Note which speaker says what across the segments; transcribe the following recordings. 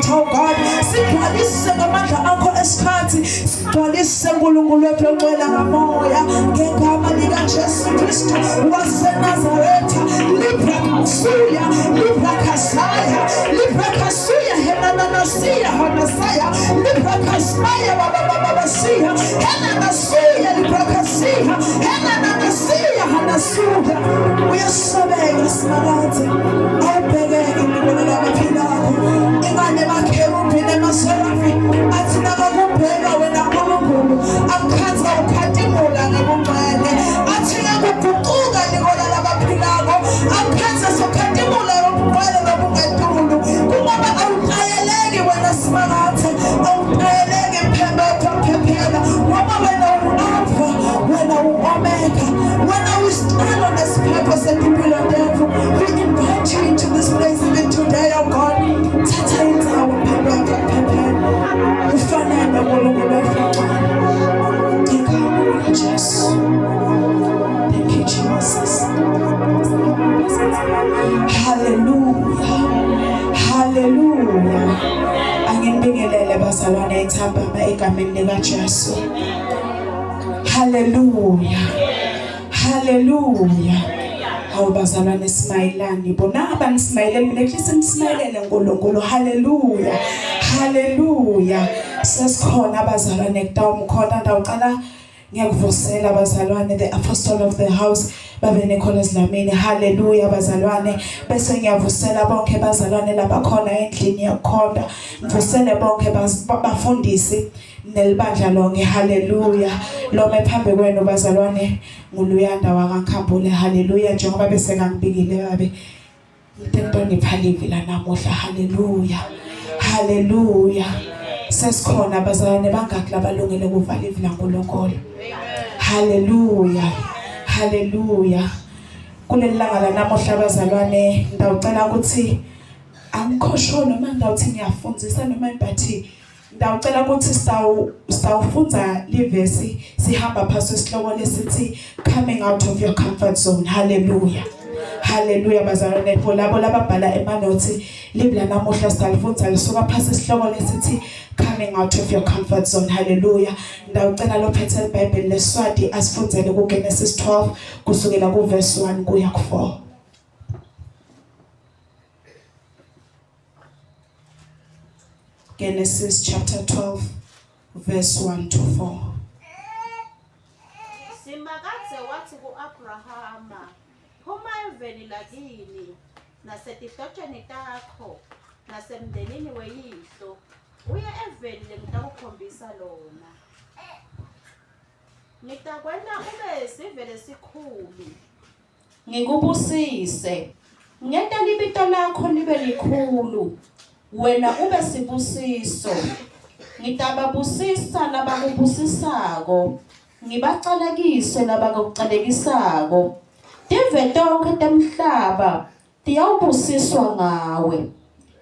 Speaker 1: oh God. Sigcwalise ngamandla akho esikhathi. Sigcwalise uNkulunkulu wethu ongcwele ngamoya ngegama likaJesu Kristu waseNazaretha. Libra kasuya, libra kasaya, libra kasuya, henananasia, hanasaya, libra kasaya, baba baba basia, henanasuya, libra kasia, henananasia, hanasuya. Uyasabeka simakadze, awubhekeke ngibona labaphilako. Ingane bakherubhi nemaserafi athi nakakubheka wena Nkulunkulu akukhatha ukhatimula ngebungcwele athi nakuguquka likola labaphilako akukhatha sokhatimula ngobungcwele lobungetulu kungoba awutayeleki wena simakathe awutayeleki mphembetho mphephela ngoba wena u-alfa wena u-omega wena uyisiqalo nesiphepho sempilo tethu we invite you into this place even today oh God thatha indzawo mphembetho mphephela ufanele uNkulunkulu wethu ngegama likaJesu thank you Jesus hallelujah hallelujah anginibingelele bazalwane ethambama egameni likaJesu hallelujah Hallelujah. Hawu bazalwane simayelani bona abanisimayelele mina at least nisimayelele uNkulunkulu. Hallelujah. Hallelujah. Sesikhona abazalwane kutawumkhona ndawuqala ngiyakuvusela bazalwane the apostle of the house babe Nicholas Dlamini haleluya bazalwane bese ngiyavusela bonke bazalwane labakhona endlini yokukhonta ngivusele bonke bafundisi nelibandla lonke haleluya lome phambi kwenu bazalwane nguluyanda wakaNkhambule haleluya njengoba bese kangibikile babe into nipha livi la namuhla haleluya haleluya sesikhona bazalwane bangaki labalungele ukuvala ivi laNkulunkulu haleluya haleluya kuleli langa lanamuhla bazalwane ngitawucela ukuthi angikho sure noma ngitawuthi ngiyafundisa noma but Ngitawucela ukuthi sitawu sitawufundza livesi sihamba phasi isihloko lesithi coming out of your comfort zone. Hallelujah. Hallelujah bazalwane for labo lababhala emanothi live la namuhla sitalifundza lisuka phasi isihloko lesithi coming out of your comfort zone. Hallelujah. Ngitawucela lophethe iBhayibheli leSwati asifundzele ku Genesis 12 kusukela ku verse 1 kuya ku 4. Genesis chapter 12 verse 1 to 4.
Speaker 2: Simakadze wathi ku-Abrahama, Phuma eveni lakini nasetihlotsheni takho nasemndenini weyihlo uye eveni lengitakukhombisa lona. Ngitakwenta ube sive lesikhulu
Speaker 3: Ngikubusise, ngente libito lakho libe likhulu, wena ube sibusiso. Ngitababusisa labakubusisako, ngibacalekise labakucalekisako. Tive tonkhe temhlaba tiyawubusiswa ngawe.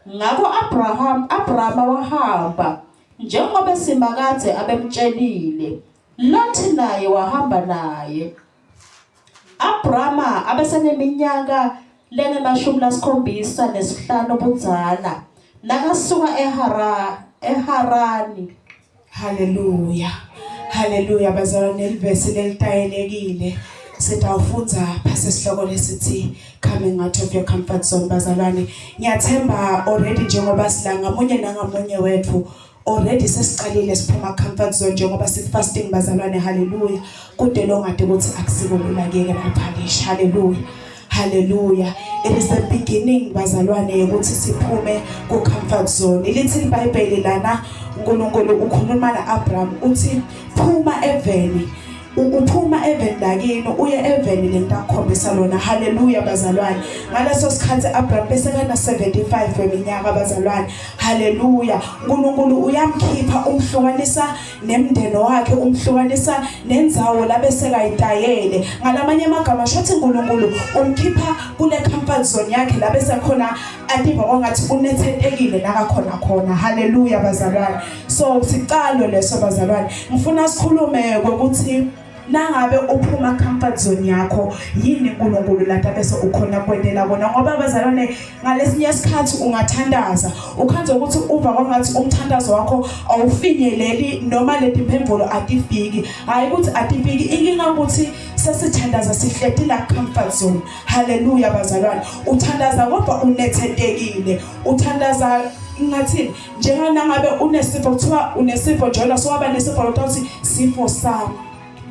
Speaker 3: Ngako Abraham Abrama wahamba njengobe Simakadze abemtjelile. Lothi naye wahamba naye. Abrama abeseneminyaka lengemashumi lasikhombisa nesihlanu budzala nakasuka eHara eHarani.
Speaker 1: Haleluya. Haleluya bazalwane livesi lelitayelekile. Sitawufundza phasi isihloko lesithi coming out of your comfort zone bazalwane. Ngiyathemba already njengoba sila ngamunye nangamunye wethu Already sesiqalile siphuma comfort zone njengoba si fasting bazalwane haleluya. Kude lo ngade ukuthi akusiko lula keke baphalisha haleluya. Haleluya. It is the beginning bazalwane yokuthi siphume ku comfort zone. Lithi iBhayibheli lana uNkulunkulu ukhuluma na Abraham uthi phuma eveni uphuma eveni lakini uye eveni lentakukhombisa lona haleluya bazalwane ngaleso sikhathi Abraham bese kana 75 weminyaka bazalwane haleluya uNkulunkulu uyamkhipha umhlukanisa nemndeni wakhe umhlukanisa nendzawo labese kayitayele ngalamanye amagama shothi uNkulunkulu umkhipha kule comfort zone yakhe labese khona ativa kwangathi unethetekile nakakhona khona haleluya bazalwane so sicalo leso bazalwane ngifuna sikhulume ukuthi Nangabe uphuma comfort zone yakho, yini uNkulunkulu lata bese ukhona kwentela kona? Ngoba bazalwane, ngalesinye isikhathi ungathandaza ukhanze ukuthi uva kwangathi umthandazo wakho awufinyeleli noma letimphendvulo atifiki. Hayi ukuthi atifiki, inkinga ukuthi sesithandaza sihleti la comfort zone. Haleluya bazalwane, uthandaza kodwa unethetekile, uthandaza ngathini, njenganangabe unesifo, kuthiwa unesifo njalo sowaba nesifo lotawuthi sifo sami.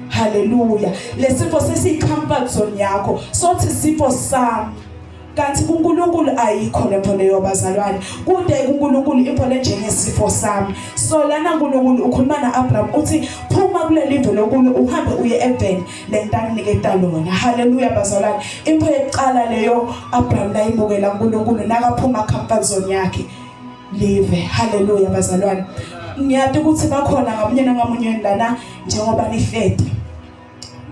Speaker 1: Haleluya, lesifo sesiyi comfort zone yakho, sothi sifo sami. Kanti kuNkulunkulu ayikho lento leyo bazalwane, kude kuNkulunkulu into lenjengesifo sami. So lana uNkulunkulu ukhuluma naAbraham uthi phuma kuleli live lokulo uhambe uye eveni lengitakuniketa lona. Haleluya bazalwane, into yokuqala leyo Abraham layimukela uNkulunkulu nakaphuma comfort zone yakhe live. Haleluya bazalwane, ngiyati ukuthi bakhona ngamunye nangamunye lana njengoba nihleti,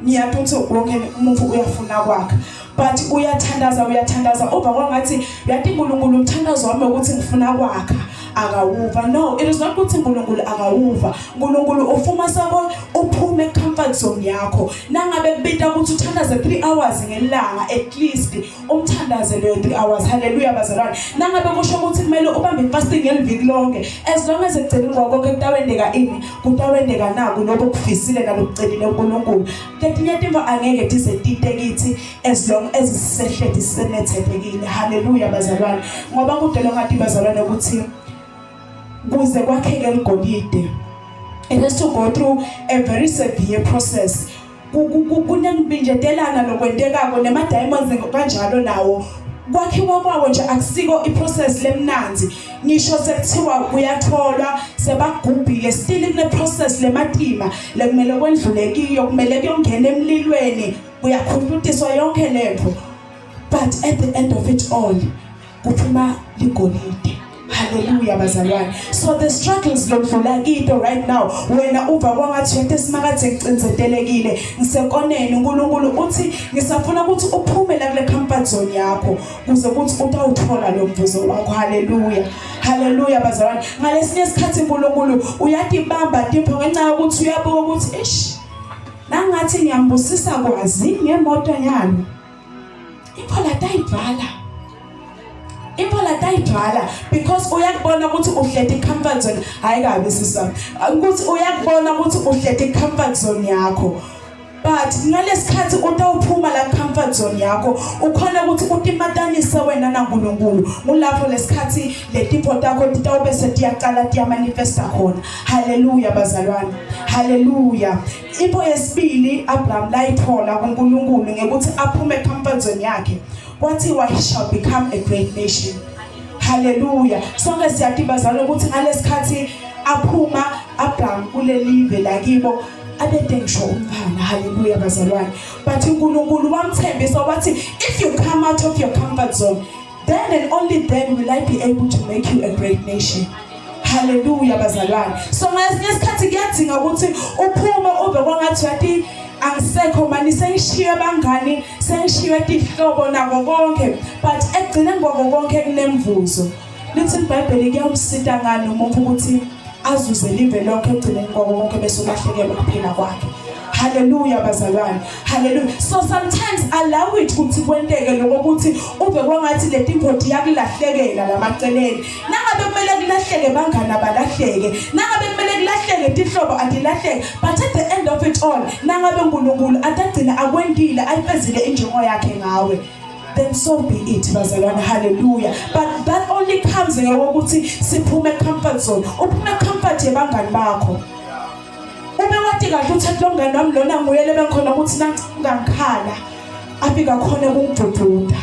Speaker 1: ngiyati ukuthi wonke umuntu uyafuna kwakhe, but uyathandaza, uyathandaza, uva kwangathi uyati uNkulunkulu umthandazo wami ukuthi ngifuna kwakha akawuva. No, it is not ukuthi uNkulunkulu akawuva. uNkulunkulu ufuma sako uphume comfort zone yakho. Nangabe kubita ukuthi uthandaze 3 hours ngelanga, at least umthandaze leyo 3 hours. Haleluya bazalwane, nangabe kusho ukuthi kumele ubambe ifasting ngeliviki lonke, as long as ekugcineni kwakho kutawendeka ini, kutawendeka naku lokho kufisile nalokucelile uNkulunkulu. Letinye tintfo angeke tize tite kithi as long as sisehleti sisenethethekile. Haleluya bazalwane, ngoba kude longati bazalwane ukuthi kuze kwakheke ligolide, it has to go through a very severe process. Kunekubinjetelana lokwentekako nema diamonds kanjalo nawo, kwakhiwa kwawo nje akusiko iprocess lemnanzi. Ngisho sekuthiwa kuyatholwa, sebagubhile, still kune process lematima lekumele kwendlule kiyo, kumele kuyongena emlilweni, kuyakhulutiswa yonke lento, but at the end of it all kuphuma ligolide. Haleluya bazalwane. So the struggles lodlula kito right now, wena uva kwangathi yonke simakathe ngicindzetelekile, ngisekoneni, uNkulunkulu uthi ngisafuna ukuthi uphume la kule comfort zone yakho kuze ukuthi utawuthola lo mvuzo wakho. Haleluya. Haleluya bazalwane. Ngalesinye isikhathi uNkulunkulu uyatibamba tipho ngenxa yokuthi uyabuka ukuthi ish, nangathi ngiyambusisa kwazi ngemoto yalo. Iphola tayibhala. Iphola tayibhala because uyakubona ukuthi uhleti comfort zone. Hayi kabi sisami. Ukuthi uyakubona ukuthi uhleti comfort zone yakho. But ngalesikhathi utawuphuma la comfort zone yakho, ukhona ukuthi utimatanise wena naNkulunkulu. Ngulapho lesikhathi letipho takho titawube setiyaqala tiyamanifesta khona. Haleluya bazalwane. Haleluya. Into yesibili Abraham layithola kuNkulunkulu ngekuthi aphume comfort zone yakhe, kwathiwa he shall become a great nation. Haleluya. Sonke siyati bazalwane ukuthi ngalesikhathi aphuma Abraham kulelive lakibo abede ngisho umfana. Haleluya bazalwane. But uNkulunkulu wamthembisa wathi if you come out of your comfort zone, then and only then will I be able to make you a great nation. Haleluya bazalwane. So ngesinye isikhathi kuyadinga ukuthi uphume ube kwangathi uyathi angisekho mani, sengishiye abangani, sengishiye tihlobo nako konke, but ekugcineni kwako konke kunemvuzo. Lithi iBhayibheli kuyamsita ngani umuntu ukuthi azuze live lonke, ekugcineni kwako konke bese ulahlekelwa kuphila kwakhe? Haleluya bazalwane. Haleluya. So sometimes allow it ukuthi kwenteke lokho ukuthi ube kwangathi letimpho tiyakulahlekela lamaceleni. Nangabe kumele kulahleke bangani abalahleke. Nangabe kumele kulahleke tihlobo atilahleke. But at the end of it all, nangabe uNkulunkulu atagcina akwentile ayifezile injongo yakhe ngawe, then so be it bazalwane. Hallelujah. But that only comes ngokuthi siphume comfort zone. Uphume comfort yebangani bakho. Ube wathi kahle uthatha lo mngani wami lona nguye lebengikhona ukuthi nangikhala afika khona kungibhubhuda.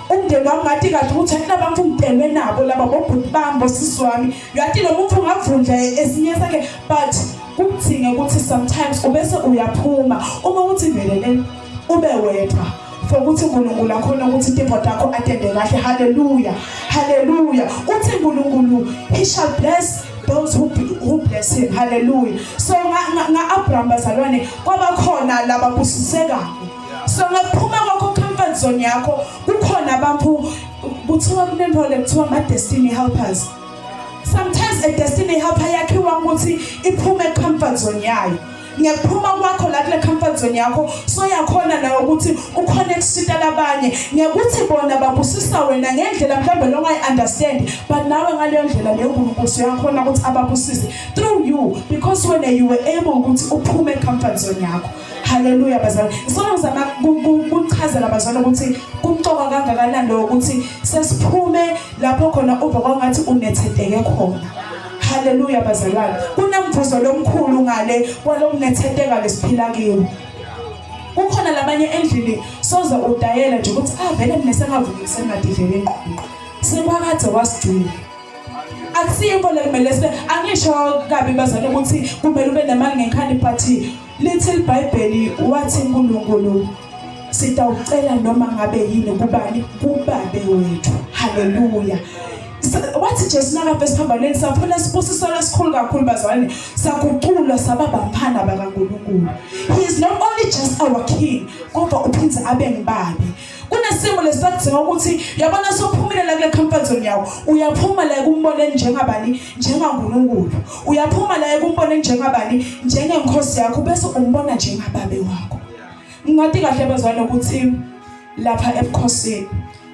Speaker 1: Umndeni wami ngathi kahle ukuthi akulaba mfumtelwe nabo laba bobhuti bami bosisi wami. Uyathi lo muntu ungavundla esinye sakhe, but kudinge ukuthi sometimes ubese uyaphuma uma uthi vele le ube wedwa for ukuthi uNkulunkulu akhona ukuthi intipho takho atende kahle. Haleluya. Haleluya. Uthi uNkulunkulu he shall bless those who bless him. Hallelujah. So nga, nga Abraham bazalwane kwaba khona laba busisekayo. So ngaphuma kwakho comfort zone yakho, kukhona abantu kuthiwa kunento lekuthiwa ma destiny helpers. Sometimes a destiny helper yakhiwa ukuthi iphume comfort zone yayo. Ngekuphuma kwakho la kule comfort zone yakho soyakhona nawe ukuthi ukhone kusita labanye ngekuthi bona babusisa wena ngendlela mhlawumbe longayi understand but nawe ngaleyo ndlela leyo uNkulunkulu uyakhona ukuthi ababusise through you because wena you were able ukuthi uphume comfort zone yakho. Haleluya bazalwane. Ngifuna ngizama kuchazela bazalwane ukuthi kumcoka kangakanani lokho ukuthi sesiphume lapho khona uva kwangathi unetheteke khona. Haleluya bazalwane. Kunemvuzo lomkhulu ngale kwalokunetheteka lesiphila kiwo. Kukhona labanye endlini soze udayela nje ukuthi ah vele mina sengavuka kusengadidlela ingqondo. Sekwakade wasigcina. Akusiyo into lekumele se angisho kabi bazalwane ukuthi kumele ube nemali ngenkhani but Lithi iBhayibheli wathi uNkulunkulu sitawucela noma ngabe yini kubani kubabe wethu. Haleluya. Wathi Jesu nakafa esiphambanweni sathola isibusiso esikhulu kakhulu bazalwane saguqulwa saba bamphana bakaNkulunkulu. He is not only just our king kodwa uphinde abe ngibabe. Kunesimo lesakudzinga ukuthi yabona sophumile la kule comfort zone yakho uyaphuma la ekumboneni njengabani njengaNkulunkulu uyaphuma la ekumboneni njengabani njengenkosi yakho bese umbona njengababe wakho. Ngathi kahle bazwana ukuthi lapha ebukhosini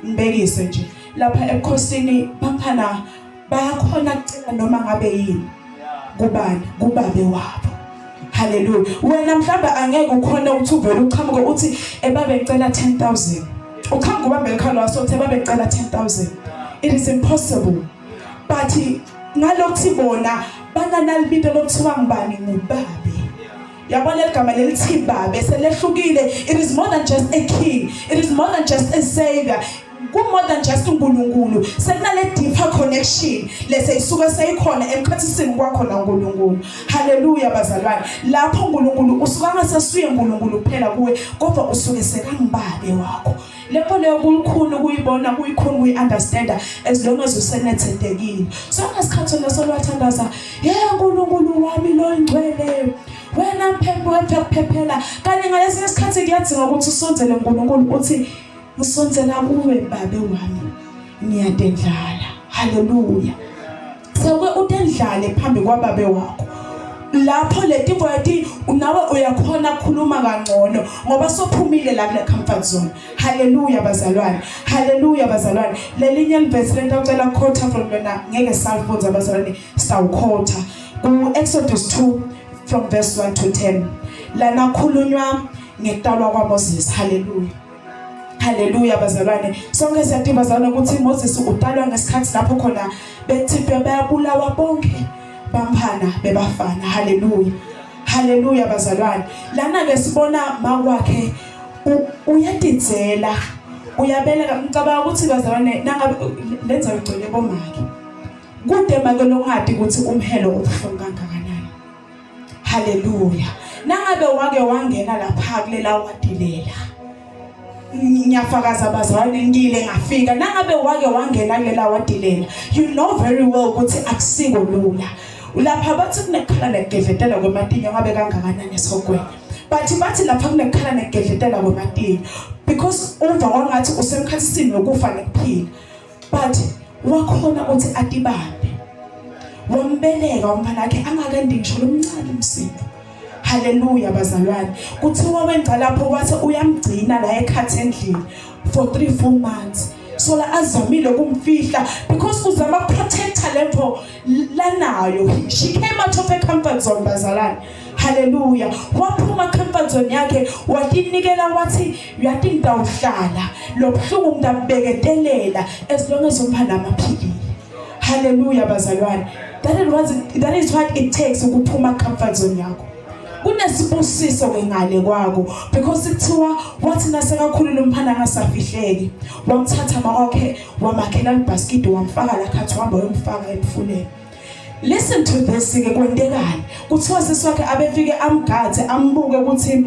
Speaker 1: ngibekise nje lapha ebukhosini baphana bayakhona kucela noma ngabe yini kubani kubabe wabo haleluya wena mhlawumbe angeke ukhona ukuthi uvele uqhamuke uthi ebabe ngicela 10000 uqhamuke ubambe ikhalo waso uthi ebabe ngicela 10000 it is impossible but ngalokuthi bona bananalibito lokuthiwa ngubani ngubabe yabona ligama lelithi babe selehlukile it is more than just a king it is more than just a savior ku more than just uNkulunkulu sekunale deeper connection lese isuke seyikhona emkhathisini kwakho naNkulunkulu haleluya bazalwane lapho uNkulunkulu usuka ngasasuye uNkulunkulu kuphela kuwe kodwa usuke sekangibabe wakho lepo leyo kulukhuni ukuyibona kuyikhuni ukuyi-understanda as long as usenethedekile so ngesikhathi leso lwathandaza ye nkulunkulu wami loyingcwele wena mphephe wephephela kanye ngalesinye isikhathi kuyadzinga ukuthi usondzele uNkulunkulu uthi Ngisondzela kuwe babe wami ngiyatendlala. Haleluya. Sewuke utendlale phambi kwababe wakho. Lapho letimvo leti nawe uyakhona ukukhuluma kangcono ngoba sophumile la kule comfort zone. Haleluya bazalwane. Haleluya bazalwane. Lelinye livesi lento ucela quote from lona ngeke salifundza bazalwane sawukhotha. Ku Exodus 2 from verse 1 to 10. Lana khulunywa ngekutalwa kwaMoses. Haleluya. Haleluya bazalwane. Sonke siyathi bazalwane ukuthi Moses utalwa ngesikhathi lapho khona bethintwe bayabulawa bonke bamphana bebafana. Haleluya. Haleluya bazalwane. Lana ke sibona makwakhe uyatidzela uyabeleka ngicabanga ukuthi bazalwane nangabe lenza igcwele bomake. Kude make longati ukuthi umhelo ubuhlungu kangakanani. Haleluya. Nangabe wake wangena lapha kulela wadilela. Ngiyafakaza bazalwane ngile ngafika. Nangabe wake wangena kulela wadilela, you know very well ukuthi akusiko lula. Lapha bathi kunekhala nekugedletela kwematinyo ngabe kangakanani esihogweni. But bathi lapha kunekhala nekugedletela kwematinyo because uva kwangathi usemkhathisini wokufa nekuphila. But wakhona ukuthi atibambe. Wambeleka umfana wakhe angakendi ngisho lomncane umsindo. Haleluya bazalwane. Kuthiwa wenza lapho wathi uyamgcina la ekhathi endlini for 3 4 months. So la azamile ukumfihla because uzama protector lento lanayo. She came out of her comfort zone bazalwane. Haleluya. Waphuma comfort zone yakhe watinikela wathi uyathi ngitawuhlala lo buhlungu ngitabubeketelela as long as umphana amaphilile. Haleluya bazalwane. That is what that is what it takes ukuphuma comfort zone yakho. Kunesibusiso ke ngale kwako because kuthiwa wathi nasekakhulile umphana angasafihleki wamthatha makwakhe wamakhela ibhasikidi wamfaka la khathi wahamba wayomfaka emfuleni. Listen to this ke kwentekani kuthiwa sisi wakhe abefike amgathe ambuke ukuthi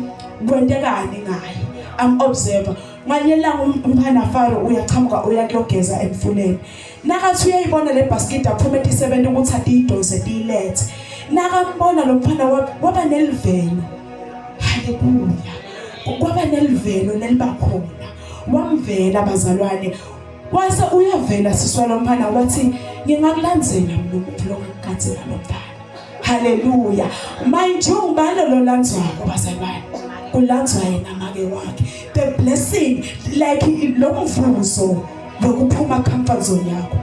Speaker 1: kwentekani ngaye am observer ngalinye ilanga umphana Faro uyachamuka uya kuyogeza emfuleni nakathi uyayibona le basket aphume etisebenza ukuthi atiyidonse tiyilethe nakambona lo mfana waba nelivelo haleluya kwaba nelivelo lelibakhona wamvela bazalwane Wase uyavela sisi walo mfana wathi ngingakulandzela mina umuntu longakugatsela lo mfana. Haleluya. Mind you, ngubani lo landzwako bazalwane? Kulandzwa yena make wakhe. The blessing like lo mvuzo lokuphuma comfort zone yakho.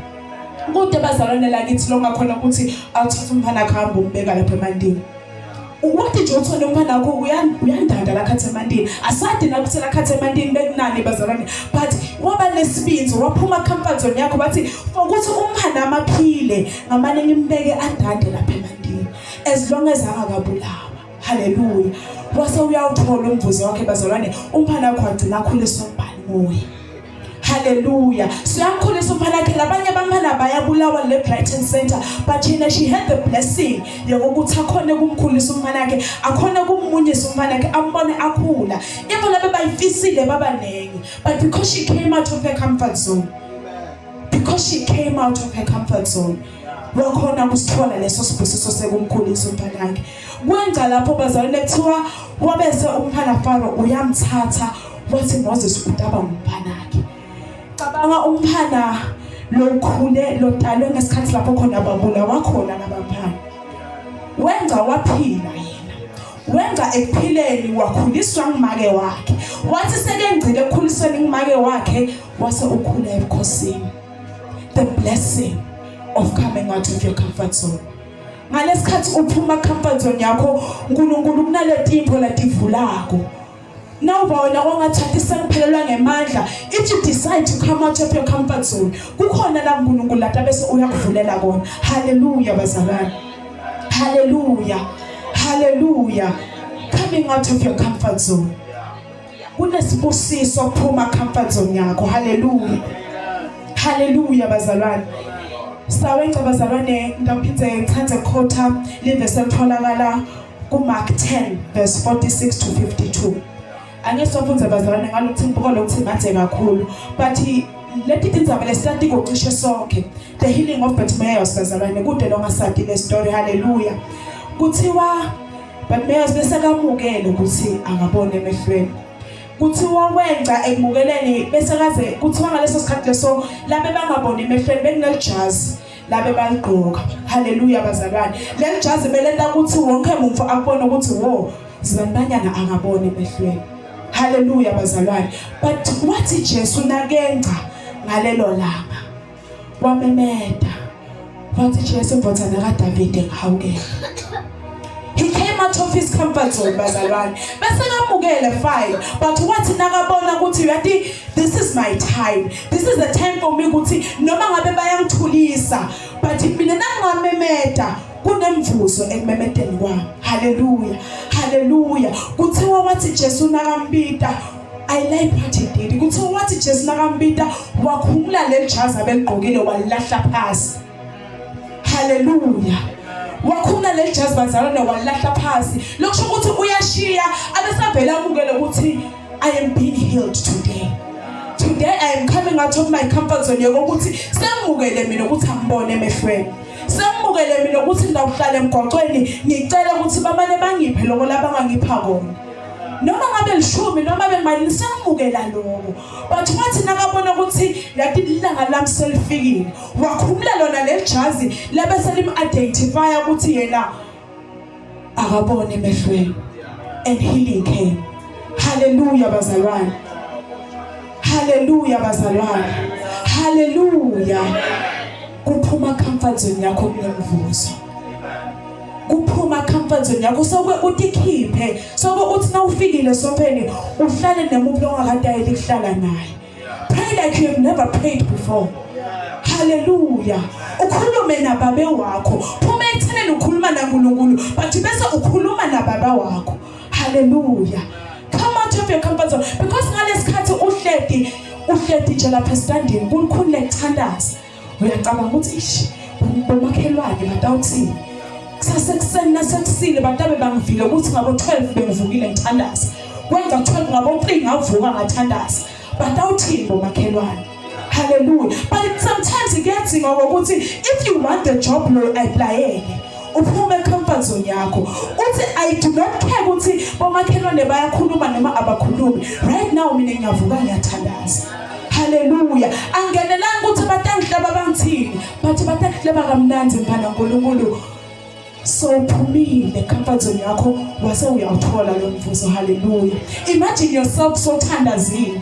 Speaker 1: Kude bazalwane lakithi longakhona ukuthi awuthathe umfana wakhe ahambe umbeka lapha emandini. Wathi nje uthole umfana wakho uyandanda la khathi emandini. Asadi nakuthi la khathi emandini bekunani bazalwane. But waba nesibindi waphuma comfort zone yakho bathi for ukuthi umfana amaphile ngamane ngimbeke andande lapha emandini as long as angakabulawa. Haleluya. Wase uyawuthola umvuzo wakhe bazalwane. Umfana wakho wagcina akhuliswa umbhali nguye. Hallelujah. Siyamkhulisa umfana wakhe labanye abantwana bayabulawa le Brighton Center but yena she had the blessing yokuthi akhone kumkhulisa umfana wakhe akhone kumunyisa umfana wakhe ambone akhula. Into labe bayifisile babanengi but because she came out of her comfort zone. Because she came out of her comfort zone. Wakhona kusithola leso sibusiso sekumkhulisa umfana wakhe. Kwenza lapho bazalwane kuthiwa wabese umfana Faro uyamthatha wathi Moses utaba ngumfanakhe. Cabanga umfana lokhule lotalwe ngesikhathi lapho khona babulawa khona labafana. Wenza waphila yena. Wenza ekuphileni wakhuliswa ngumake wakhe. Wathi sekengcile ekukhulisweni ngumake wakhe wase ukhula ebukhosini. The blessing of coming out of your comfort zone. Ngalesikhathi uphuma comfort zone yakho uNkulunkulu kunaletimpho lativulako. Nawuba wena ongathathi sengiphelelwa ngemandla if you decide to come out of your comfort zone kukhona la uNkulunkulu lata bese uyakuvulela kona. Hallelujah bazalwane. Hallelujah. Hallelujah. Coming out of your comfort zone. Kunesibusiso kuphuma comfort zone yakho. Hallelujah. Hallelujah bazalwane. Sawenca bazalwane ngitawuphindze ngithathe quota livesi elitholakala kuMark 10 verse 46 to 52. Angeke sofunze bazalwane ngalokuthi ngibuka lokuthi madze kakhulu but leti tindzaba lesitati cishe sonke the healing of Bartimaeus bazalwane kude longasati le story hallelujah kuthiwa Bartimaeus bese kamukele ukuthi angabona emehlweni kuthiwa wenca ekumukeleni bese kaze kuthiwa ngaleso sikhathi leso labe bangaboni emehlweni bekunelijazi labe baligqoka haleluya bazalwane leli jazi belenta ukuthi wonke umuntu akubone ukuthi wo zibanibanyana akaboni emehlweni haleluya bazalwane but wathi Jesu nakenca ngalelo langa wamemeta wathi Jesu ndvodzana kaDavide ngihawukele He came out of his comfort zone bazalwane. Bese kamukele fine but wathi nakabona ukuthi uyathi this is my time. This is the time for me ukuthi noma ngabe bayangithulisa but mina nangingamemeta kunemvuzo ekumemeteni kwami. Hallelujah. Hallelujah. Kuthiwa wathi Jesu nakambita I like what he did. Kuthiwa wathi Jesu nakambita wakhumula leli jazi abeligqokile walilahla phasi. Hallelujah. Wakhumula leli jazi bazalwane walahla phansi. Lokusho ukuthi uyashiya abesavele amukele ukuthi I am being healed today. Today I am coming out of my comfort zone yokuthi sengimukele mina ukuthi angibone emehlweni. Sengimukele mina ukuthi ngidawuhlala emgwaqweni ngicela ukuthi bamane bangiphe lokho labangangipha kona. Noma ngabe lishumi noma bemalini sengimukela lokho. But wathi nakabona ukuthi lati ilanga lami selifikile wakhumula lona lelijazi labe selim-identifya ukuthi yena akabone emehlweni and healing came. Haleluya bazalwane, haleluya bazalwane, haleluya. Kuphuma comfort zone yakho kunemvuzo kuphuma comfort zone yakho soke utikhiphe soke uthi nawufikile sopheni uhlale nemuntu ongakatayeli kuhlala naye. Pray like you have never prayed before. Hallelujah. Ukhulume nababe wakho. Phuma ekutheneni ukhuluma naNkulunkulu, but bese ukhuluma nababa wakho. Hallelujah. Come out of your comfort zone because ngalesikhathi uhleti uhleti nje lapha esitandini kulikhulu lekuthandaza. Uyacabanga ukuthi ish bomakhelwane batawuthini? Kusase kuseni nasekusile batabe bangivile ukuthi ngabo 12 bengivukile ngithandaza. Kwenza 12 ngabo 3 ngavuka ngathandaza. Batawuthini bomakhelwane? Hallelujah. But sometimes kuyadzinga ukuthi if you want the job lo applyele uphume comfort zone yakho uthi I do not care ukuthi bomakhelwane bayakhuluma noma abakhulumi right now mina ngiyavuka ngiyathandaza Haleluya. Angenelanga ukuthi batangihlaba bangithini, but batangihlaba kamnandi mphana uNkulunkulu. So uphumile comfort zone yakho wase uyawuthola lo mvuzo. Hallelujah. Imagine yourself sothandazile.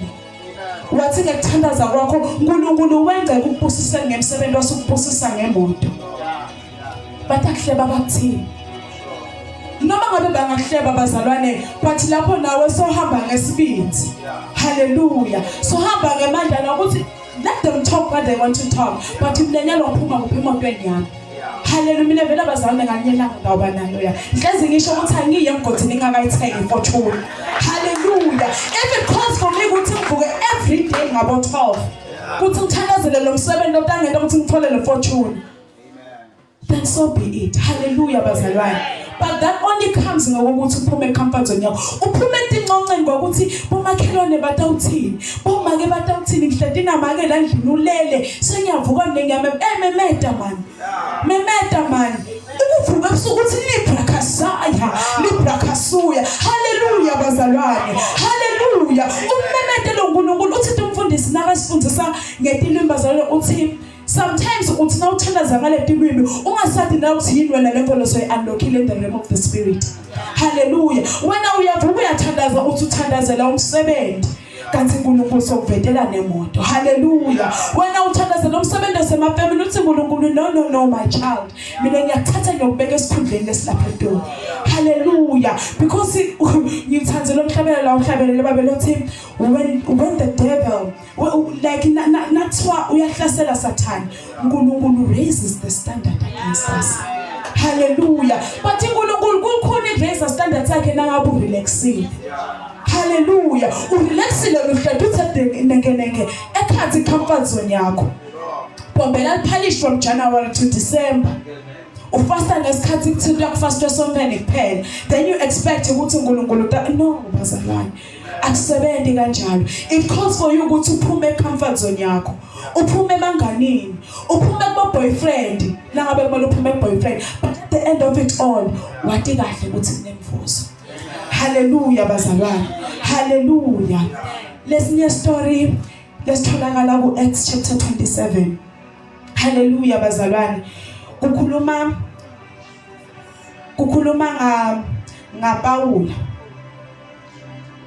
Speaker 1: Wathi ngekuthandaza kwakho uNkulunkulu wenze ukubusisa ngemsebenzi wasukubusisa ngemoto. Batakuhleba bakuthini? Noma ngabe bangakuhleba bazalwane but lapho nawe sohamba ngesibindi. Hallelujah. Sohamba ngemandla nokuthi let them talk what they want to talk but mina nyalo ngiphuma kuphi emotweni yami. Hallelujah mina vele abazalwane ngalinye ilanga ngawuba nayo ya. Ngihlezi ngisho ukuthi angiye emgodini ngingakayithengi ifortune. Hallelujah. If it calls for me ukuthi ngivuke every day ngabo 12 kuthi ngithandazele lo msebenzi otangenta ukuthi ngithole le fortune. Then so be it. Hallelujah bazalwane. But that only comes ngokuthi uphume comfort zone yakho. Uphume etinconceni ngokuthi bomakhelwane batawuthini. Bomake batawuthini ngihleti namake la ndlini ulele. Sengiyavuka mina ngiyame eh memeta man. Memeta man. Ukuvuka ebusuku uthi libra khasaya, libra khasuya. Hallelujah bazalwane. Hallelujah. Ummemete lo uNkulunkulu uthi umfundisi nakasifundisa ngetilwimi bazalwane uthi Sometimes uthi nawuthandaza ngaleti lwimi ungasathi na uthi yini wena lento leso unlockile in the realm of the spirit. Hallelujah. Wena uyavuka uyathandaza uthi uthandazela umsebenzi. Kanti uNkulunkulu sokuvetela nemoto. Hallelujah. Wena uthandazela umsebenzi osemafamily uthi uNkulunkulu no no no my child. Mina ngiyakuthatha ngiyokubeka esikhundleni lesilapha entweni. Hallelujah. Because ngithandze lo mhlabelelo la uhlabelele babe lothi when the devil like nathiwa uyahlasela sathane uNkulunkulu raises the standard against us hallelujah but uNkulunkulu kukhona iraise standard sakhe nangabe urelaxile hallelujah urelaxile luhleti uthe nenge nenge ekhathi comfort zone yakho bombela liphalish from January to December ufasta ngesikhathi kuthiwa kufastwe esontweni kuphela then you expect ukuthi uNkulunkulu no bazalwane akusebenzi kanjalo it calls for you ukuthi uphume comfort zone yakho uphume emanganini uphume kubo boyfriend nangabe kumele uphume ku boyfriend but at the end of it all wati kahle ukuthi kunemvuzo haleluya bazalwane haleluya lesinye story lesitholakala ku Acts chapter 27 haleluya bazalwane kukhuluma kukhuluma nga ngaPawula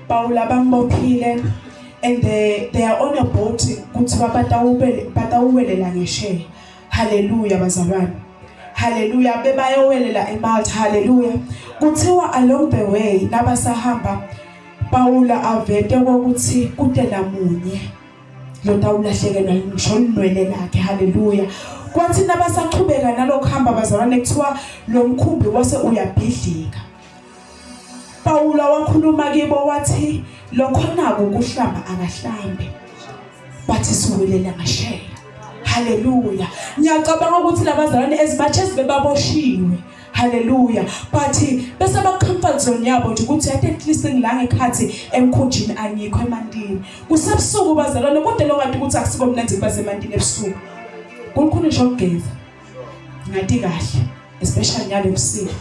Speaker 1: Pawula bambophile and they, they are on a boat kuthiwa batawubele batawuwelela ngesheya haleluya bazalwane haleluya bebayowelela eMalta haleluya kuthiwa along the way nabasahamba Pawula avete kokuthi kude namunye lotawulahlekelwa ngisho linwele lakhe haleluya kwathi nabasaqhubeka nalokuhamba bazalwane kuthiwa lo mkhumbi wase uyabhidlika Pawula wakhuluma kibo wathi lokhonako ukuhlamba akahlambe bathi siwelela ngasheya haleluya ngiyacabanga ukuthi labazalwane as much as bebaboshiwe haleluya but bese ba comfort zone yabo nje ukuthi at least ngila ngekhathi emkhunjini angikho emantini kusebusuku bazalwane kude longathi ukuthi akusiko mnandi kuba semantini ebusuku kukhona nje ukugeza ngathi kahle especially nyalo ebusuku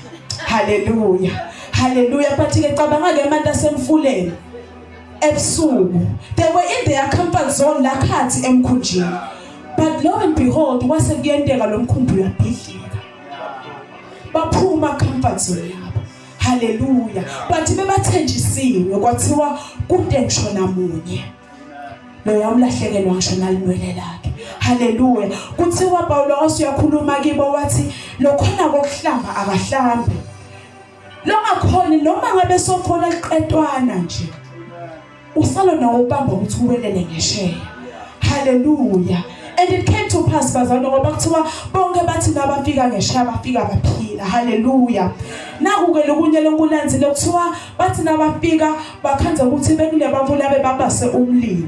Speaker 1: haleluya haleluya but ke cabanga ke amanti asemfuleni ebusuku they were in their comfort zone lakhathi emkhunjini but lo and behold kwase kuyenteka lo mkhumbi uyabhidlika baphuma comfort zone yabo haleluya but bebathenjisiwe kwathiwa kude ngisho namunye loya ulahlekelwa ngisho nalinwele lakhe haleluya kuthiwa Paulo wase uyakhuluma kibo wathi lokhona kokuhlamba akahlambe longakhoni noma ngabe sokhona liqetwana nje usalo nawo ubamba ukuthi uwelele ngesheya haleluya and it came to pass bazalwane ngoba kuthiwa bonke bathi nabafika ngesheya bafika baphila haleluya naku ke lokunye lokulandzile kuthiwa bathi nabafika bakhandza ukuthi bekunebantu labe babase umlilo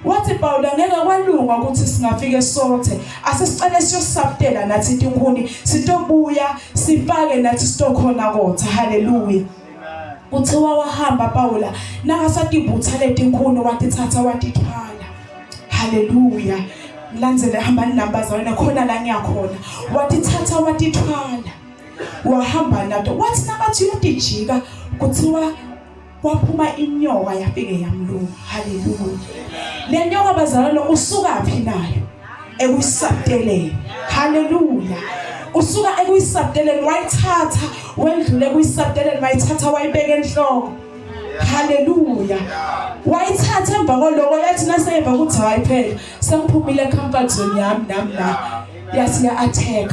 Speaker 1: wathi Pawula ngeke kwalunga ukuthi singafike sothe asesicale siyosabutela nathi tinkhuni sitobuya sifake nathi sitokhona kotha haleluya kuthiwa wahamba Pawula nakasatibutha letinkhuni watithatha watithwala haleluya ngilandzele hambani nami bazalwane khona la ngiyakhona watithatha watithwala wahamba nato wathi nakathi uyotijika kuthiwa kwaphuma inyoka yafike yamluma haleluya le nyoka bazalwane usukaphi nayo ekusabteleni haleluya. Usuka ekuyisabteleni wayithatha, wendlule ekuyisabteleni wayithatha wayibeka enhloko. Haleluya. Wayithatha emva kwaloko yathi naseyeva ukuthi hayi phela sengiphumile comfort zone yami nami la. Yathi ya attack.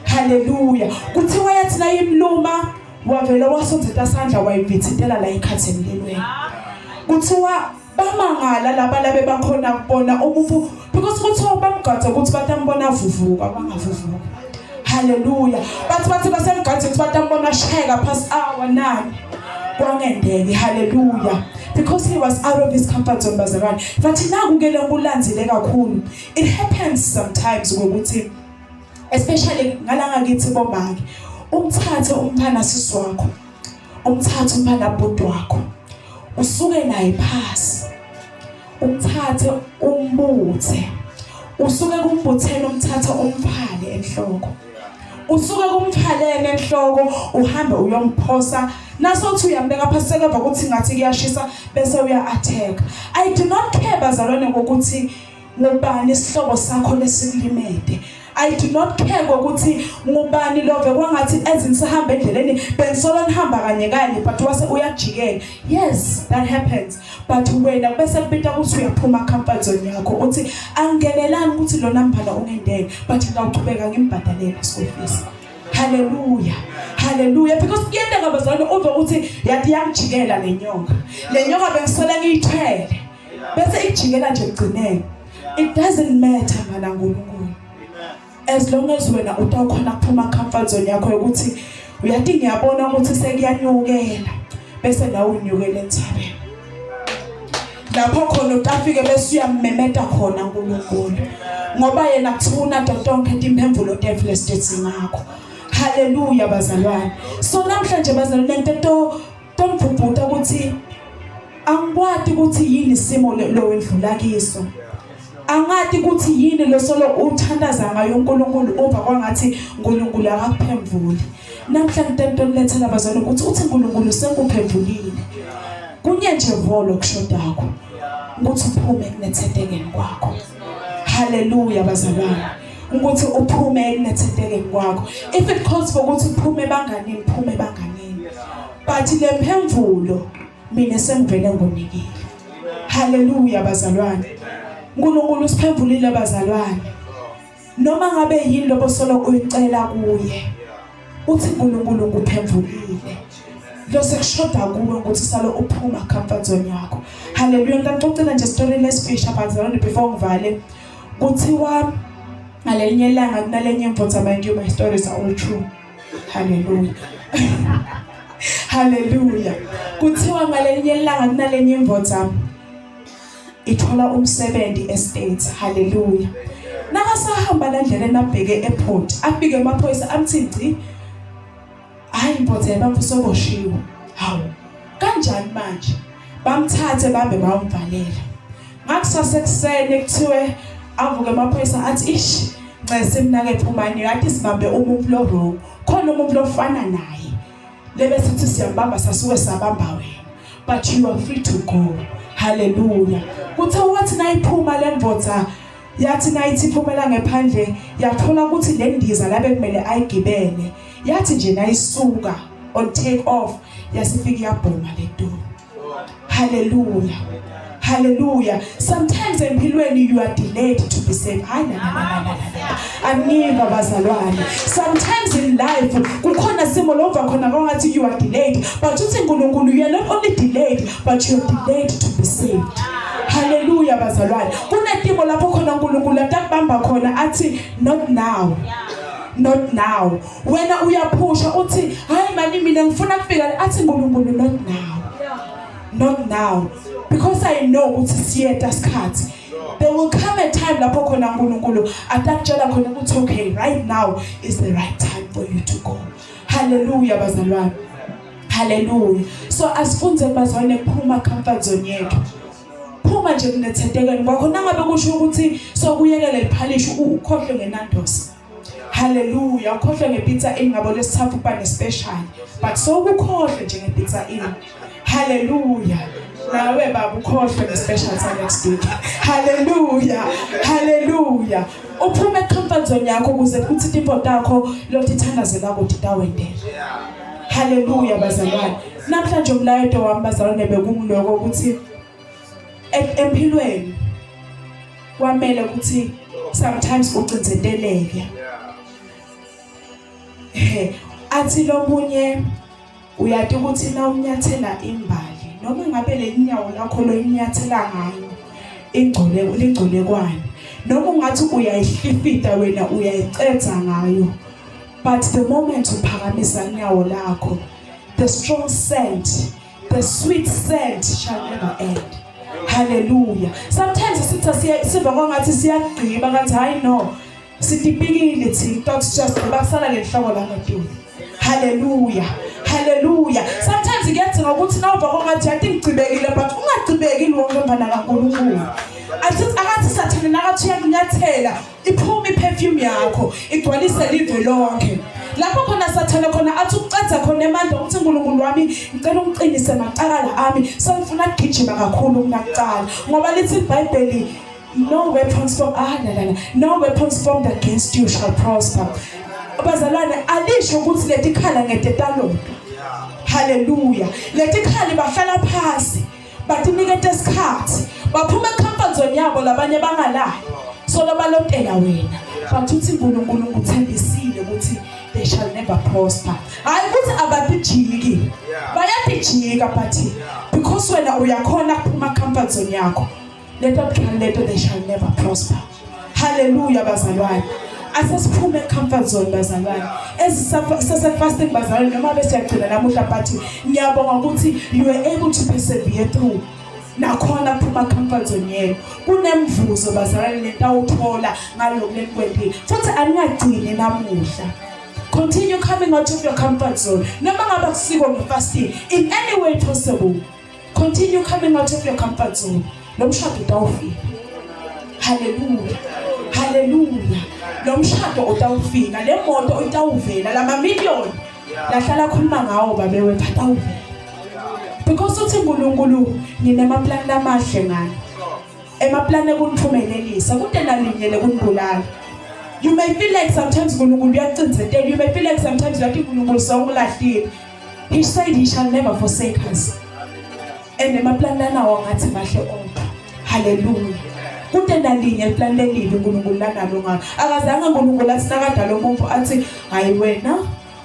Speaker 1: Haleluya. Kuthiwa yathi nayimluma wavele wasondzeta sandla wayivithintela la ikhathi emlilweni. Kuthiwa bamangala laba labe bakhona kubona umuntu because kuthiwa bamgade ukuthi batambona avuvuka bangavuvuka. Haleluya. Bathi bathi basemgade ukuthi batambona shayeka phasi awa nani. Kwangendeki. Haleluya. Because he was out of his comfort zone bazalwane. Bathi naku ke lenkulandzile kakhulu. It happens sometimes ukuthi especially ngalanga kithi bomake umthathe umntana sisi wakho umthathe umntana bhuti wakho usuke naye phasi umthathe umbuthe usuke kumbuthela umthathe umphale enhloko usuke kumphalen enhloko uhambe uyomphosa nasothi uyambeka phasi sekeva ukuthi ngathi kuyashisa bese uya attack. I do not care bazalwane ngokuthi ngubani isihlobo sakho lesikulimede. I do not care ngokuthi ngubani love kwangathi ezinisahamba endleleni bengisola nihamba kanye kanye but wase uyajikela. Yes, that happens. But wena bese kubita ukuthi uyaphuma comfort zone yakho uthi angingenelani ukuthi lona mbhala ungendele but ngawuchubeka ngimbhadalele school fees. Hallelujah. Hallelujah. Because kuyenteka bazalwane uve ukuthi yathi yangijikela le nyoka. Le nyoka bengisola ngiyithwele. Bese ijikela nje ekugcineni. It doesn't matter mana uNkulunkulu. As long as wena utawukhona kuphuma comfort zone yakho yokuthi uyathi ngiyabona ukuthi sekuyanyukela bese nawe unyukela entsabeni. Lapho khona utafike bese uyamemeta khona uNkulunkulu. Ngoba yena kuthiwa unato tonke timphendvulo tetfu lesitidingako. Haleluya bazalwane. So namhlanje bazalwane into tomvubhuta ukuthi angikwati ukuthi yini isimo lo wendlula kiso. Angati ukuthi yini losolo uthandaza ngayo uNkulunkulu uva kwangathi uNkulunkulu akakuphendvuli. Namhlanje into nilethela bazalwane ukuthi uthi uNkulunkulu senguphendvulile. Kunye nje volo kushodakho ukuthi uphume ekunethentekeni kwakho. Haleluya bazalwane. Ukuthi uphume ekunethentekeni kwakho. If it calls for ukuthi uphume banganini, phume banganini. But le mpemvulo mina sengivele ngonikile. Haleluya bazalwane. uNkulunkulu usiphendulile bazalwane. Noma ngabe yini lobo solo uyicela kuye. Uthi uNkulunkulu nguphendulile. Lo sekushoda kuwe ukuthi salo uphuma comfort zone yakho. Haleluya ngicela nje story lesifisha bazalwane before ngivale. Kuthiwa ngalelinye ilanga kunalenye imvutha mind you my stories are all true. Haleluya. Haleluya. Kuthiwa ngalelinye ilanga kunalenye imvutha ithola umsebenzi estate. Haleluya. Nakasahamba la ndleleni abheke airport, afike amaphoyisa amthi ngci. Hayi mbothe bamfu soboshiwe. Hawu. Kanjani manje? Bamthathe bambe bayomvalela. Ngakusasa ekuseni kuthiwe avuke amaphoyisa athi ish ncese mnake phumani yathi sibambe umuntu lo wrong. Khona umuntu lofana naye. Lebe sithi siyambamba sasuke sabamba wena. But you are free to go. Hallelujah. Kuthe wathi nayiphuma lemvodza yathi nayithi iphumela ngephandle yathola ukuthi le ndiza la bekumele ayigibele yathi nje nayisuka on take off yasifika iyabhoma le door. Hallelujah. Hallelujah. Sometimes empilweni you are delayed to be saved. Hayi na na na na na. Angiva bazalwane. Sometimes in life kukhona simo lova khona kwangathi you are delayed, but uthi uNkulunkulu you are not only delayed but you are delayed to be saved. Hallelujah bazalwane. Kunetimo lapho khona uNkulunkulu atakubamba khona athi not now. Not now. Wena uyaphusha uthi hayi mani mina ngifuna kufika athi uNkulunkulu not now. Not now. Because I know ukuthi siyeta isikhathi. There will come a time lapho khona uNkulunkulu atakutshela khona ukuthi okay right now is the right time for you to go. Hallelujah bazalwane. Hallelujah. So asifunze bazalwane kuphuma comfort zone yethu. Phuma nje kunethentekeni kwakho nangabe kusho ukuthi sokuyekele liphalishi ukhohlwe ngenandosi. Hallelujah. Ukhohlwe ngepizza inn ngabo lesithathu kuba nespecial. But sokukhohlwe nje ngepizza inn. Hallelujah. Nawe baba ukhohlwe nge-special sa next week. Hallelujah. Hallelujah. Uphume comfort zone yakho ukuze kuthi timpo takho lotithandazela ukuthi tawendela. Hallelujah bazalwane. Namhlanje umlayeto wami bazalwane bekungiloko ukuthi empilweni kwamele ukuthi sometimes ucinzeteleke. Athi lomunye Uyati ukuthi na unyathela imbali noma ngabe lelinyawo lakho loyinyathela ngayo ingcole lingcole kwani noma ungathi uyayihlifita wena uyayicetha ngayo but the moment uphakamisa inyawo lakho the strong scent the sweet scent shall never end hallelujah sometimes sithi siva kwangathi siyagqiba kanti hayi no Sitipikile thina thought just basala lenhloko la ngetulu. Hallelujah. Hallelujah. Sometimes kuyadzinga ukuthi nawuva kwangathi yathi ngigcibekile but ungagcibeki wonke mfana kaNkulunkulu. Athi akathi sathane nakathi uyakunyathela iphume iperfume yakho igcwalise live lonke. Lapho khona sathane khona athi ukucedza khona emandla ukuthi uNkulunkulu wami ngicela ungiqinise macakala ami sengifuna kugijima kakhulu kunakuqala ngoba lithi iBhayibheli No weapons formed ah la la la no weapons formed against you shall prosper. Bazalwane alisho ukuthi letikhala ngetetalonto. Hallelujah. Letikhali bahlala phansi batinikete isikhathi baphuma comfort zone yabo labanye bangalali. So labalotela wena. But uthi uNkulunkulu nguthembisile ukuthi they shall never prosper. Hayi ukuthi abatijiki. Bayatijika but because wena uyakhona kuphuma comfort zone yakho. Leto bukhali leto they shall never prosper. Hallelujah bazalwane. Asesiphume comfort zone bazalwane. Esisase fasting bazalwane noma bese yagcina namuhla but ngiyabonga ukuthi you were able to persevere through. Nakhona phuma comfort zone yenu. Kunemvuzo bazalwane lento awuthola ngalokhu lenikwentile. Futhi aningagcini namuhla. Continue coming out of your comfort zone. Noma ngabe kusiko ngefasting in any way possible. Continue coming out of your comfort zone. Lo mshado utawufika. Hallelujah. Hallelujah. Lo mshado utawufika. Le moto itawuvela lama million. Lahlala khuluma ngawo babe wethu atawuvela. Because uthi uNkulunkulu nginamaplan lamahle ngani. Emaplani ekuniphumelelisa kude nalinye lekunibulala. You may feel like sometimes uNkulunkulu uyacinzetela. You may feel like sometimes uyathi uNkulunkulu sewungulahlile. He said he shall never forsake us. And emaplani lanawo ngathi mahle onke. Hallelujah. Kude nalinye iplani lelibi uNkulunkulu lanalo ngalo. Akazange uNkulunkulu athi nakadala umuntu athi hayi wena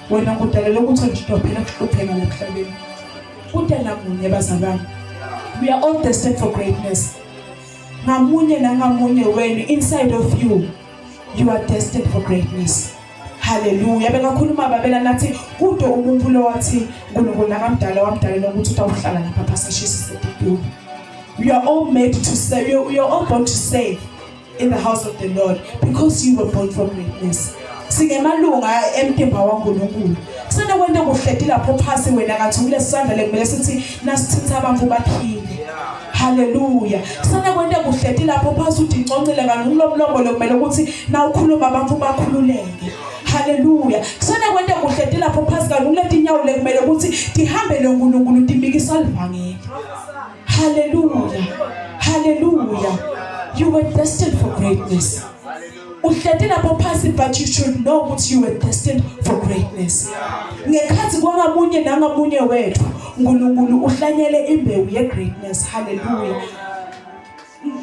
Speaker 1: wena ngudalele ukuthi nje phela kuhlupheka la emhlabeni. Kude namunye bazalwane. We are all destined for greatness. Ngamunye nangamunye wenu inside of you you are destined for greatness. Haleluya bekakhuluma babela nathi kude umuntu lo wathi uNkulunkulu nakamdala wamdalela ukuthi utawuhlala lapha phasashisa setitulo. We are all made to serve. We are all born to serve in the house of the Lord because you were born for greatness. Singemalunga emtimba waNkulunkulu. Kusenekwento kuhleti lapho phasi wena kathi kulesandla lekumele sithi nasithinta abantu baphile. Haleluya. Kusenekwento kuhleti lapho phasi uthi inconcile kanti ngulomlomo lokumele ukuthi na ukhuluma abantu bakhululeke. Haleluya. Kusenekwento kuhleti lapho phasi kanti kuletinyawo lekumele ukuthi tihambe loNkulunkulu timikisa livangeli. Haleluya. Haleluya. You were destined for greatness. Uhleti lapho phasi but you should know ukuthi you were destined for greatness. Ngekhathi kwangamunye nangamunye wethu uNkulunkulu uhlanyele imbewu ye greatness. Hallelujah.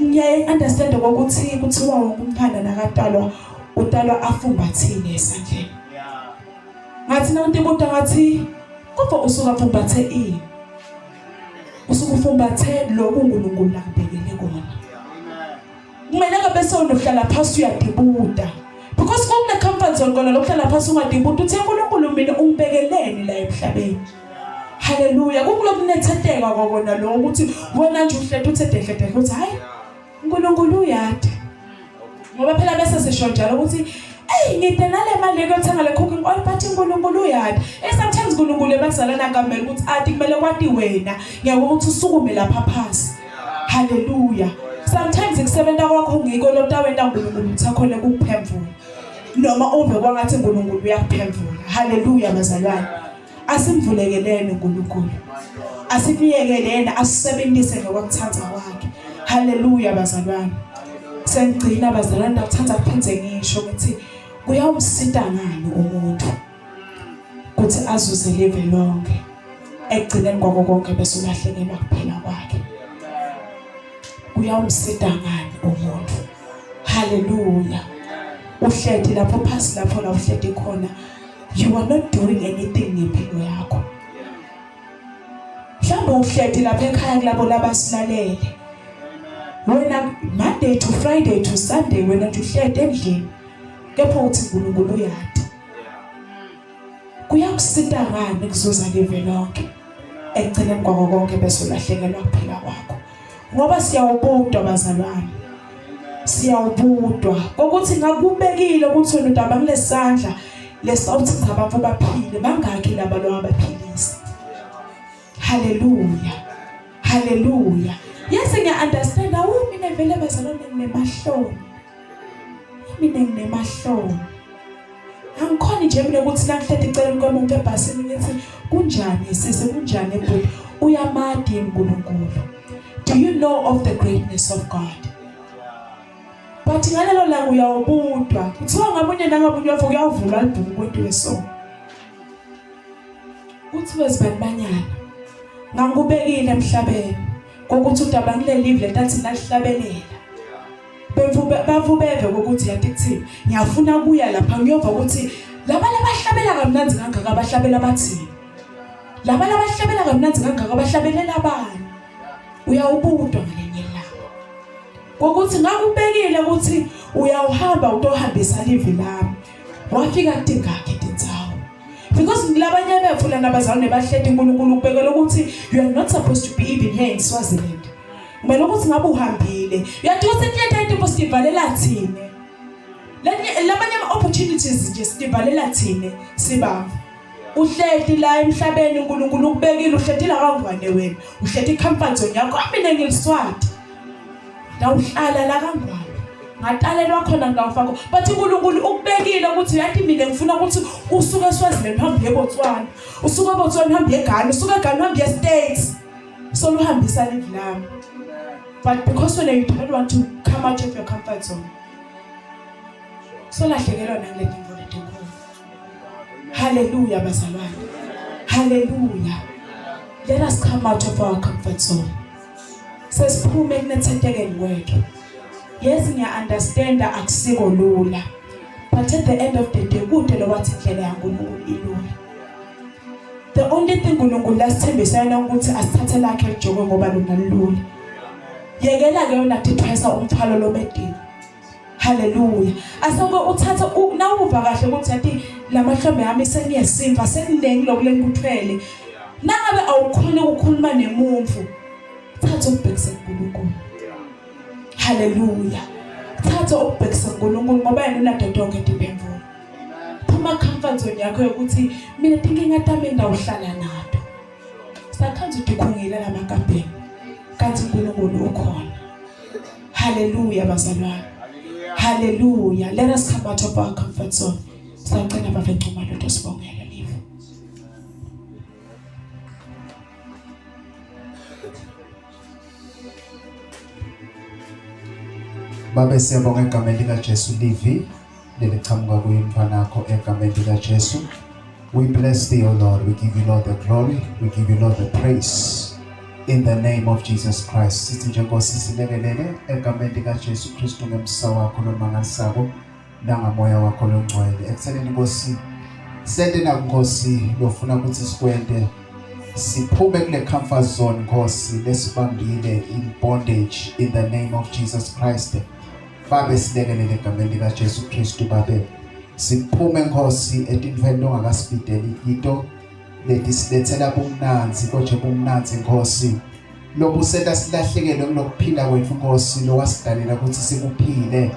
Speaker 1: Ngiyaye understand ukuthi kuthiwa wonke umntwana nakatalwa utalwa afumbathile esandleni. Ngathi nawuntibuta ngathi kodwa usuka fumbathe ini? Usuke ufumbathe lokhu uNkulunkulu akubhekele kona. Kumele ngabe sewunohlala phasi uyadibuta. Because kune comfort zone kona lokuhlala phasi ungadibuta uthi uNkulunkulu mina ungibekeleni la emhlabeni. Haleluya. Kukulokunetheteka kwakona lokho ukuthi wena nje uhleti uthe dehle dehle uthi hayi uNkulunkulu uyade. Ngoba phela bese sisho njalo ukuthi Ey ngide nale mali yokuthenga le cooking oil but uNkulunkulu uyadi. Eh sometimes uNkulunkulu ebazalana kamele ukuthi athi kumele kwati wena ngeke ukuthi usukume lapha phansi. Hallelujah. Sometimes kusebenza kwakho ngiko lotawenta uNkulunkulu ukuthi akhone ukukuphemvula. Noma uve kwangathi uNkulunkulu uyakuphemvula. Hallelujah bazalwane. Asimvulekeleni uNkulunkulu. Asikuyekeleni asisebenzise ngokuthanda kwakhe. Haleluya bazalwane. Sengigcina bazalwane ndakuthanda kuphindze ngisho ngithi kuyawumsita ngani umuntu kuthi azuze live lonke ekugcineni kwako konke bese ulahlekelwa kuphila kwakhe. Kuyawumsita ngani umuntu? Haleluya. Uhleti lapho phasi lapho la uhleti khona you are not doing anything ngempilo yakho. Mhlawumbe uhleti lapha ekhaya kulabo labasilalele. Wena Monday to Friday to Sunday wena nje uhleti endlini. Kepha uthi uNkulunkulu uyati. Kuyakusita ngani kuzuza live lonke? Ekugcineni kwako konke bese ulahlekelwa kuphila kwakho. Ngoba siyawubudwa bazalwane. Siyawubudwa kokuthi ngakubekile ukuthi wena udaba kulesandla lesawuthi abantu baphile bangakhi laba lo abaphilisa. Hallelujah. Hallelujah. Yes ngiya understand awu mina vele bazalwane nginemahloni. Mina nginemahloni. Angikhoni nje mina ukuthi nangihleti eceleni komuntu ebhasini ngithi kunjani sisi kunjani bhuti uyamadi uNkulunkulu. Do you know of the greatness of God? But ngalelo langa uyawubudwa. Kuthiwa ngamunye nangamunye wafo kuyawuvulwa libhuku kwentiwe so. Kuthiwe zibanibanyana. Ngangikubekile emhlabeni kokuthi udaba ngileli live letathi nalihlabelela. Bemfube bavubeve ukuthi yathi kuthini ngiyafuna kuya lapha ngiyova ukuthi laba labahlabela kamnandi kangaka abahlabela bathini laba labahlabela kamnandi kangaka abahlabelela bani uyawubudwa ngelinye ilanga kokuthi ngakubekile ukuthi uyawuhamba utohambisa livi lami wafika kutingakhi tindzawo because ngilabanye bethu lana bazalwane bahleti uNkulunkulu ukubekela ukuthi you are not supposed to be even here in Swaziland kumele ukuthi ngabe uhambile uyathi ukuthi into into sivalela thina lamanye ama opportunities nje sivalela thina sibaba uhleti la emhlabeni uNkulunkulu ukubekile uhleti la kangwane wena uhleti comfort zone yakho mina ngiliswati ndawuhlala la kangwane ngatalelwa khona ngawufaka but uNkulunkulu ukubekile ukuthi uyathi mina ngifuna ukuthi usuke eSwaziland uhambe uye eBotswana usuke eBotswana uhambe uye eGhana usuke eGhana uhambe uye eStates soluhambisa live lami but because when you don't want to come out of your comfort zone solahlekelwa nangale ndimvo letinkulu haleluya bazalwane haleluya let us come out of our comfort zone sesiphume ekunethentekeni kwethu yes ngiya understand akusiko lula but at the end of the day kude lo wathi indlela yaNkulunkulu ilula The only thing uNkulunkulu lasithembisa yona ukuthi asithathe lakhe lijoko ngoba lona lula. Yekela ke wena kuthwesa umthwalo lomedini. Haleluya. Aseke uthathe nawuva kahle ukuthi yathi lamahlombe ami seniyesimfa sekuningi lokhu lengikuthwele. Nangabe awukhoni ukukhuluma nemuntu thatha ukubhekisa kuNkulunkulu. Haleluya. Thatha ukubhekisa kuNkulunkulu ngoba yena unato tonke timpendulo. Phuma comfort zone yakho yokuthi mina tinkinga tami ngawuhlala nato. Sakhanza udikhungile lamakabheni. Kanti uNkulunkulu ukhona. Hallelujah bazalwane. Hallelujah. Let us come out of our comfort zone. Sacela baba Ncuma lento sibongele live.
Speaker 4: Babe siyabonga egameni likaJesu livi leliqhamuka kuye mntwanakho egameni likaJesu. We bless thee, O Lord. We give you, Lord, the glory. We give you, Lord, the praise. In the name of Jesus Christ. Sithi nje Nkosi silekelele egameni likaJesu Kristu ngemsa wakho lomangalisako nangamoya wakho longcwele. Ekuthenini Nkosi sente naku Nkosi lofuna ukuthi sikwente siphume kule comfort zone Nkosi lesibambile in bondage in the name of Jesus Christ. Babe silekelele egameni likaJesu Kristu babe siphume Nkosi etintfweni longakasibideli ito letisilethela bumnandzi kodwa bumnandzi Nkosi lobusenta silahlekelwe kulokuphila kwethu Nkosi lowasidalela ukuthi sikuphile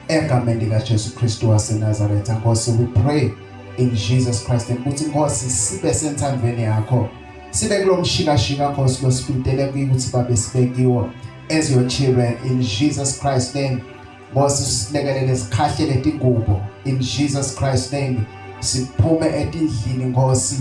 Speaker 4: egameni likaJesu Kristu waseNazaretha Nkosi we pray in Jesus Christ ukuthi Nkosi sibe senthandweni yakho sibe kulomshikashika Nkosi losibidele kuyi ukuthi babe sibekiwe as your children in Jesus Christ's name Nkosi silekelele sikhahlele tingubo in Jesus Christ's name siphume etindlini Nkosi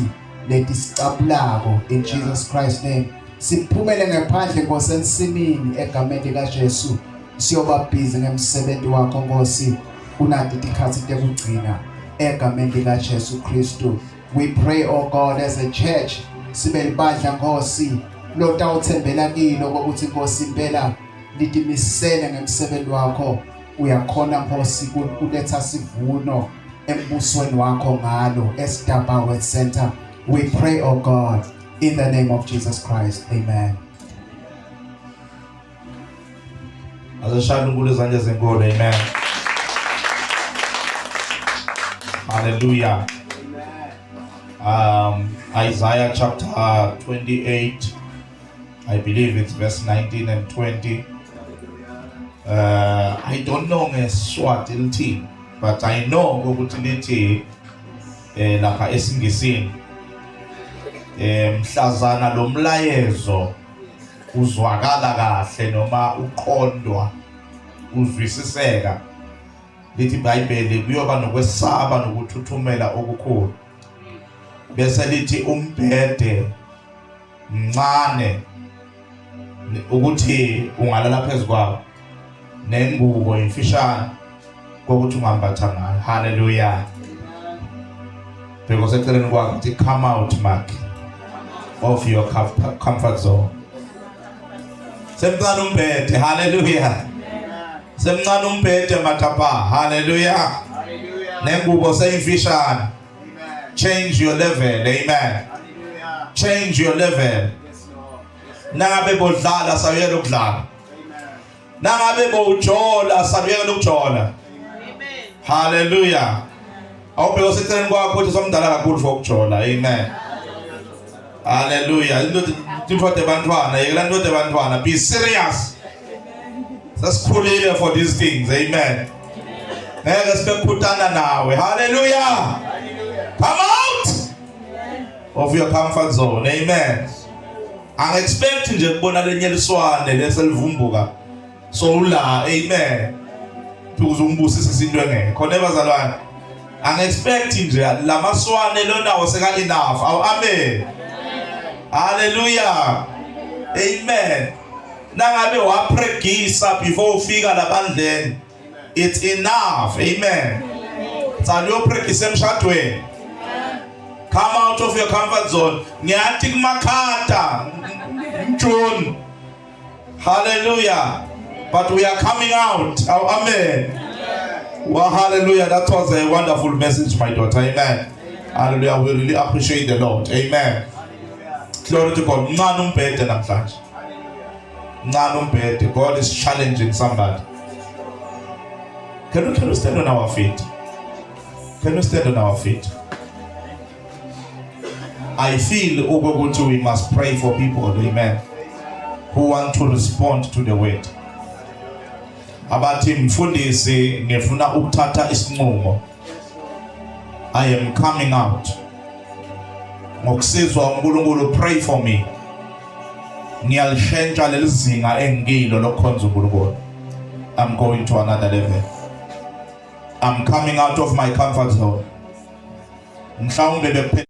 Speaker 4: letisicabulako in Jesus Christ's name. Siphumele ngephandle Nkosi ensimini egameni likaJesu. Siyoba busy ngemsebenzi wakho Nkosi kunati tikhatsi tekugcina egameni likaJesu Kristu. We pray, oh God, as a church, sibe libandla Nkosi lotawuthembela kilo kokuthi Nkosi impela litimisele ngemsebenzi wakho uyakhona Nkosi kuletha sivuno embusweni wakho ngalo eStapa Word Center. We pray, oh God, in the name of Jesus Christ. Amen.
Speaker 5: Azishaya uNkulunkulu izandla ezinkulu. Amen. Hallelujah. Isaiah chapter 28, I believe it's verse 19 and 20. I don't know ngeSwati lithini, but I know ukuthi lithi lapha esiNgisini mhlazana lo mlayezo uzwakala kahle noma uqondwa uzwisiseka, lithi iBhayibheli kuyoba nokwesaba nokuthuthumela okukhulu, bese lithi umbhede mncane ukuthi ungalala phezu kwawo, nengubo imfishane kokuthi ungambatha ngayo. Hallelujah. Because eceleni kwakho uthi come out, Mark, of your comfort zone. Semncane umbhede. Hallelujah. Semncane umbhede mathapha. Hallelujah. Nengubo seyimfishane. Change your level. Amen. Change your level. Nangabe bodlala sayela ukudlala. Nangabe bowujola sabuyela ukujola. Hallelujah. Awubheke oseceleni kwakho uthi somdala kakhulu for ukujola. Amen. Hallelujah. Into into ebantwana, yekela into ebantwana. Be serious. Sesikhulile for these things. Amen. Ngeke sibekhutana nawe. Hallelujah. Come out of your comfort zone. Amen. Angi-expect nje kubona lenye liswane leselivumbuka. So ula, amen. Ukuze umbusise into engekho. Nebazalwane. Angi-expect nje lamaswane lonawo seka enough. Awu amen. Hallelujah. Amen. Nangabe wapregisa before ufika labandleni, it's enough. Amen. Tsala uyopregisa emshadweni. Come out of your comfort zone. Ngiyathi kumakhata. Mjoni. Hallelujah. But we are coming out. Oh, amen. Well, hallelujah. That was a wonderful message, my daughter. Amen. Hallelujah. We really appreciate the Lord. Amen. Glory to God. Mncane umbhede namhlanje. Mncane umbhede. God is challenging somebody. Can we stand on our feet? Can we stand on our feet? I feel ukuthi we must pray for people, amen, who want to respond to the word. Abathi mfundisi ngifuna ukuthatha isinqumo. I am coming out. Ngokusizwa uNkulunkulu, pray for me. Ngiyalishentsha leli zinga engikilo lokukhonza uNkulunkulu. I'm going to another level. I'm coming out of my comfort zone. Mhlawumbe bekuphela